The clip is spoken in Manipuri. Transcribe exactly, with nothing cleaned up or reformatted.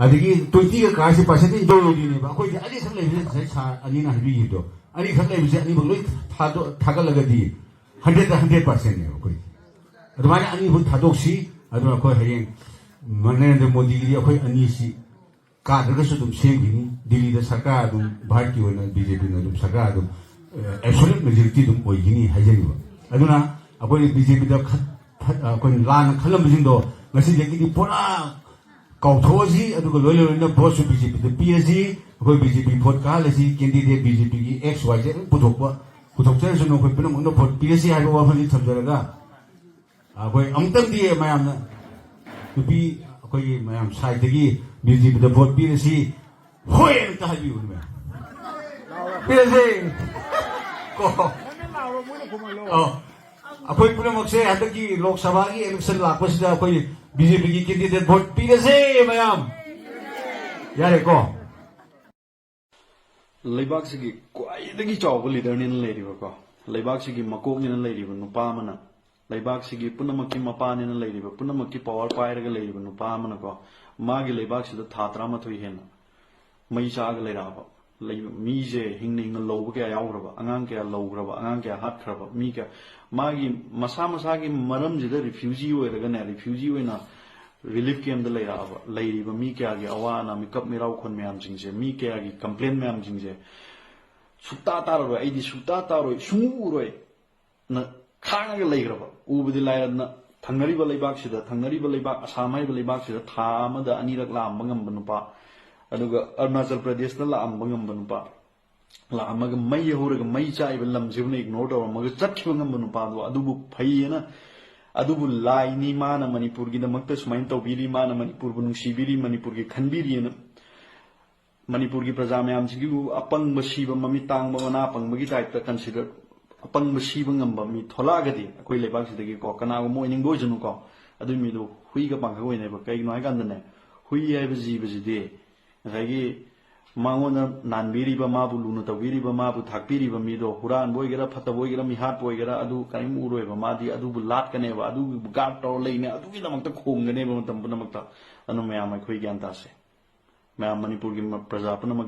ꯑꯗꯒꯤ ꯇ꯭ꯋꯦꯟꯇꯤꯒ ꯀꯥꯔꯁꯤ ꯄꯥꯔꯁꯦꯟꯇꯦꯖ ꯂꯣꯏꯔꯣꯏꯗꯣꯏꯅꯦꯕ꯫ ꯑꯩꯈꯣꯏꯗꯤ ꯑꯅꯤꯈꯛ ꯂꯩꯕꯁꯦ ꯉꯁꯥꯏ ꯁꯥꯔ ꯑꯅꯤꯅ ꯍꯥꯏꯕꯤꯈꯤꯕꯗꯣ, ꯑꯅꯤꯈꯛ ꯂꯩꯕꯁꯦ ꯑꯅꯤꯃꯛ ꯂꯣꯏ ꯊꯥꯗꯣꯛ ꯊꯥꯒꯠꯂꯒꯗꯤ ꯍꯟꯗ꯭ꯔꯦꯠꯇ ꯍꯟꯗ꯭ꯔꯦꯠ ꯄꯥꯔꯁꯦꯟꯅꯦꯕ ꯑꯩꯈꯣꯏꯗꯤ꯫ ꯑꯗꯨꯃꯥꯏꯅ ꯑꯅꯤꯃꯛ ꯊꯥꯗꯣꯛꯁꯤ꯫ ꯑꯗꯨꯅ ꯑꯩꯈꯣꯏ ꯍꯌꯦꯡ ꯅꯔꯦꯟꯗ꯭ꯔ ꯃꯣꯗꯤꯒꯤꯗꯤ ꯑꯩꯈꯣꯏ ꯑꯅꯤꯁꯤ ꯀꯥꯗ꯭ꯔꯒꯁꯨ ꯑꯗꯨꯝ ꯁꯦꯝꯈꯤꯅꯤ꯫ ꯗꯤꯜꯂꯤꯗ ꯁꯔꯀꯥꯔ ꯑꯗꯨꯝ, ꯚꯥꯔꯠꯀꯤ ꯑꯣꯏꯅ ꯕꯤ ꯖꯦ ꯄꯤꯅ ꯑꯗꯨꯝ ꯁꯔꯀꯥꯔ ꯑꯗꯨꯝ ꯑꯦꯕꯁꯣꯂꯨꯠ ꯃꯦꯖꯣꯔꯤꯇꯤ ꯑꯗꯨꯝ ꯑꯣꯏꯈꯤꯅꯤ ꯍꯥꯏꯖꯔꯤꯕ꯫ ꯑꯗꯨꯅ ꯑꯩꯈꯣꯏꯅ ꯕꯤ ꯖꯦ ꯄꯤꯗ ꯑꯩꯈꯣꯏꯅ ꯂꯥꯟꯅ ꯈꯜꯂꯝꯕꯁꯤꯡꯗꯣ ꯉꯁꯤꯗꯒꯤꯗꯤ ꯄꯨꯔꯥ ꯀꯥꯎꯊꯣꯛꯑꯁꯤ꯫ ꯑꯗꯨꯒ ꯂꯣꯏꯅ ꯂꯣꯏꯅ ꯚꯣꯠꯁꯨ ꯕꯤ ꯖꯦ ꯄꯤꯗ ꯄꯤꯔꯁꯤ꯫ ꯑꯩꯈꯣꯏ ꯕꯤ ꯖꯦ ꯄꯤ ꯚꯣꯠ ꯀꯥꯍꯜꯂꯁꯤ꯫ ꯀꯦꯟꯗꯤꯗꯦꯠ ꯕꯤ ꯖꯦ ꯄꯤꯒꯤ ꯑꯦꯛꯁ ꯋꯥꯏ ꯖꯦꯗ ꯑꯗꯨꯝ ꯄꯨꯊꯣꯛꯄ, ꯄꯨꯊꯣꯛꯆꯔꯁꯅꯨ꯫ ꯑꯩꯈꯣꯏ ꯄꯨꯝꯅꯃꯛꯅ ꯚꯣꯠ ꯄꯤꯔꯁꯤ ꯍꯥꯏꯕ ꯋꯥꯐꯝꯁꯤ ꯊꯝꯖꯔꯒ, ꯑꯩꯈꯣꯏ ꯑꯃꯨꯛꯇꯪꯗꯤ ꯃꯌꯥꯝꯅ, ꯅꯨꯄꯤ ꯑꯩꯈꯣꯏꯒꯤ ꯃꯌꯥꯝ ꯁꯥꯏꯠꯇꯒꯤ ꯕꯤ ꯖꯦ ꯄꯤꯗ ꯚꯣꯠ ꯄꯤꯔꯁꯤ, ꯍꯣꯏ ꯑꯝꯇ ꯍꯥꯏꯕꯤꯌꯨꯅꯦ ꯃꯌꯥꯝ꯫ ꯄꯤꯔꯁꯤ꯫ ꯀꯣ꯫ ꯑꯧ꯫ ꯑꯩꯈꯣꯏ ꯄꯨꯝꯅꯃꯛꯁꯦ ꯍꯟꯗꯛꯀꯤ ꯂꯣꯛ ꯁꯚꯥꯒꯤ ꯏꯂꯦꯛꯁꯟ ꯂꯥꯛꯄꯁꯤꯗ ꯑꯩꯈꯣꯏ ꯕꯤ ꯖꯦ ꯄꯤꯒꯤ ꯀꯦꯟꯗꯤꯗꯦꯠ ꯚꯣꯠ ꯄꯤꯔꯁꯦ ꯃꯌꯥꯝ꯫ ꯌꯥꯔꯦꯀꯣ? ꯂꯩꯕꯥꯛꯁꯤꯒꯤ ꯈ꯭ꯋꯥꯏꯗꯒꯤ ꯆꯥꯎꯕ ꯂꯤꯗꯔꯅꯤꯅ ꯂꯩꯔꯤꯕꯀꯣ, ꯂꯩꯕꯥꯛꯁꯤꯒꯤ ꯃꯀꯣꯛꯅꯤꯅ ꯂꯩꯔꯤꯕ ꯅꯨꯄꯥ ꯑꯃꯅ, ꯂꯩꯕꯥꯛꯁꯤꯒꯤ ꯄꯨꯝꯅꯃꯛꯀꯤ ꯃꯄꯥꯅꯤꯅ ꯂꯩꯔꯤꯕ, ꯄꯨꯝꯅꯃꯛꯀꯤ ꯄꯋꯥꯔ ꯄꯥꯏꯔꯒ ꯂꯩꯔꯤꯕ ꯅꯨꯄꯥ ꯑꯃꯅꯀꯣ, ꯃꯥꯒꯤ ꯂꯩꯕꯥꯛꯁꯤꯗ ꯊꯥ ꯇꯔꯥꯃꯥꯊꯣꯏ ꯍꯦꯟꯅ ꯃꯩ ꯆꯥꯛꯑꯒ ꯂꯩꯔꯛꯑꯕ, ꯂꯩ-, ꯃꯤꯁꯦ ꯍꯤꯡꯅ ꯍꯤꯡꯅ ꯂꯧꯕ ꯀꯌꯥ ꯌꯥꯎꯈ꯭ꯔꯕ, ꯑꯉꯥꯡ ꯀꯌꯥ ꯂꯧꯈ꯭ꯔꯕ, ꯑꯉꯥꯡ ꯀꯌꯥ ꯍꯥꯠꯈ꯭ꯔꯕ, ꯃꯤ ꯀꯌꯥ, ꯃꯥꯒꯤ ꯃꯁꯥ ꯃꯁꯥꯒꯤ ꯃꯔꯝꯁꯤꯗ ꯔꯤꯐ꯭ꯌꯨꯖꯤ ꯑꯣꯏꯔꯒꯅꯦ, ꯔꯤꯐ꯭ꯌꯨꯖꯤ ꯑꯣꯏꯅ ꯔꯤꯂꯤꯐ ꯀꯦꯝꯗ ꯂꯩꯔꯛꯑꯕ, ꯂꯩꯔꯤꯕ ꯃꯤ ꯀꯌꯥꯒꯤ ꯑꯋꯥ ꯑꯅꯥ, ꯃꯤꯀꯞ ꯃꯤꯔꯥꯎꯈꯣꯟ ꯃꯌꯥꯝꯁꯤꯡꯁꯦ, ꯃꯤ ꯀꯌꯥꯒꯤ ꯀꯝꯄ꯭ꯂꯦꯟ ꯃꯌꯥꯝꯁꯤꯡꯁꯦ ꯁꯨꯛꯇꯥ ꯇꯥꯔꯔꯣꯏ, ꯑꯩꯗꯤ ꯁꯨꯛꯇꯥ ꯇꯥꯔꯣꯏ, ꯁꯨꯡꯎ ꯎꯔꯣꯏ꯫ ꯅ ꯈꯥꯡꯉꯒ ꯂꯩꯈ꯭ꯔꯕ꯫ ꯎꯕꯗꯤ ꯂꯥꯏꯔꯗꯅ ꯊꯪꯅꯔꯤꯕ ꯂꯩꯕꯥꯛꯁꯤꯗ, ꯊꯪꯅꯔꯤꯕ ꯂꯩꯕꯥꯛ ꯑꯁꯥꯝ ꯍꯥꯏꯕ ꯂꯩꯕꯥꯛꯁꯤꯗ ꯊꯥ ꯑꯃꯗ ꯑꯅꯤꯔꯛ ꯂꯥꯛꯑꯝꯕ ꯉꯝꯕ ꯅꯨꯄꯥ, ꯑꯗꯨꯒ ꯑꯔꯨꯅꯥꯆꯜ ꯄ꯭ꯔꯗꯦꯁꯇ ꯂꯥꯛꯑꯝꯕ ꯉꯝꯕ ꯅꯨꯄꯥ, ꯂꯥꯛꯑꯝꯃꯒ ꯃꯩ ꯍꯧꯔꯒ ꯃꯩ ꯆꯥꯛꯏꯕ ꯂꯝꯁꯤꯕꯨꯅ ꯏꯒꯅꯣꯔ ꯇꯧꯔꯝꯃꯒ ꯆꯠꯈꯤꯕ ꯉꯝꯕ ꯅꯨꯄꯥꯗꯣ ꯑꯗꯨꯕꯨ ꯐꯩꯌꯦꯅ, ꯑꯗꯨꯕꯨ ꯂꯥꯏꯅꯤ, ꯃꯥꯅ ꯃꯅꯤꯄꯨꯔꯒꯤꯗꯃꯛꯇ ꯁꯨꯃꯥꯏꯅ ꯇꯧꯕꯤꯔꯤ, ꯃꯥꯅ ꯃꯅꯤꯄꯨꯔꯕꯨ ꯅꯨꯡꯁꯤꯕꯤꯔꯤ, ꯃꯅꯤꯄꯨꯔꯒꯤ ꯈꯟꯕꯤꯔꯤꯑꯅ ꯃꯅꯤꯄꯨꯔꯒꯤ ꯄ꯭ꯔꯖꯥ ꯃꯌꯥꯝꯁꯤꯒꯤꯕꯨ ꯑꯄꯪꯕ ꯁꯤꯕ, ꯃꯃꯤꯠ ꯇꯥꯡꯕ ꯃꯅꯥ ꯄꯪꯕꯒꯤ ꯇꯥꯏꯞꯇ ꯀꯟꯁꯤꯗꯔ, ꯑꯄꯪꯕ ꯁꯤꯕ ꯉꯝꯕ ꯃꯤ ꯊꯣꯛꯂꯛꯑꯒꯗꯤ ꯑꯩꯈꯣꯏ ꯂꯩꯕꯥꯛꯁꯤꯗꯒꯤꯀꯣ ꯀꯅꯥꯒꯨꯝꯕ ꯑꯣꯏꯅꯤꯡꯕ ꯑꯣꯏꯁꯅꯨꯀꯣ, ꯑꯗꯨꯒꯤ ꯃꯤꯗꯨ ꯍꯨꯏꯒ ꯄꯥꯡꯒ ꯑꯣꯏꯅꯦꯕ꯫ ꯀꯩꯒꯤꯅꯣ ꯍꯥꯏꯀꯥꯟꯗꯅꯦ, ꯍꯨꯏ ꯍꯥꯏꯕ ꯖꯤꯕꯁꯤꯗꯤ ꯉꯁꯥꯏꯒꯤ ꯃꯉꯣꯟꯗ ꯅꯥꯟꯕꯤꯔꯤꯕ, ꯃꯥꯕꯨ ꯂꯨꯅ ꯇꯧꯕꯤꯔꯤꯕ, ꯃꯥꯕꯨ ꯊꯥꯛꯄꯤꯔꯤꯕ ꯃꯤꯗꯣ ꯍꯨꯔꯥꯟꯕ ꯑꯣꯏꯒꯦꯔꯥ, ꯐꯠꯇꯕ ꯑꯣꯏꯒꯦꯔꯥ, ꯃꯤꯍꯥꯠꯄ ꯑꯣꯏꯒꯦꯔꯥ, ꯑꯗꯨ ꯀꯔꯤꯝ ꯎꯔꯣꯏꯕ꯫ ꯃꯥꯗꯤ ꯑꯗꯨꯕꯨ ꯂꯥꯠꯀꯅꯦꯕ, ꯑꯗꯨꯒꯤꯕꯨ ꯒꯥꯔꯗ ꯇꯧꯔ ꯂꯩꯅꯦ, ꯑꯗꯨꯒꯤꯗꯃꯛꯇ ꯈꯣꯡꯒꯅꯦꯕ ꯃꯇꯝ ꯄꯨꯝꯅꯃꯛꯇ꯫ ꯑꯗꯨꯅ ꯃꯌꯥꯝ ꯑꯩꯈꯣꯏ ꯒ꯭ꯌꯥꯟ ꯇꯥꯁꯦ꯫ ꯃꯌꯥꯝ ꯃꯅꯤꯄꯨꯔꯒꯤ ꯃ-, ꯄ꯭ꯔꯖꯥ ꯄꯨꯝꯅꯃꯛ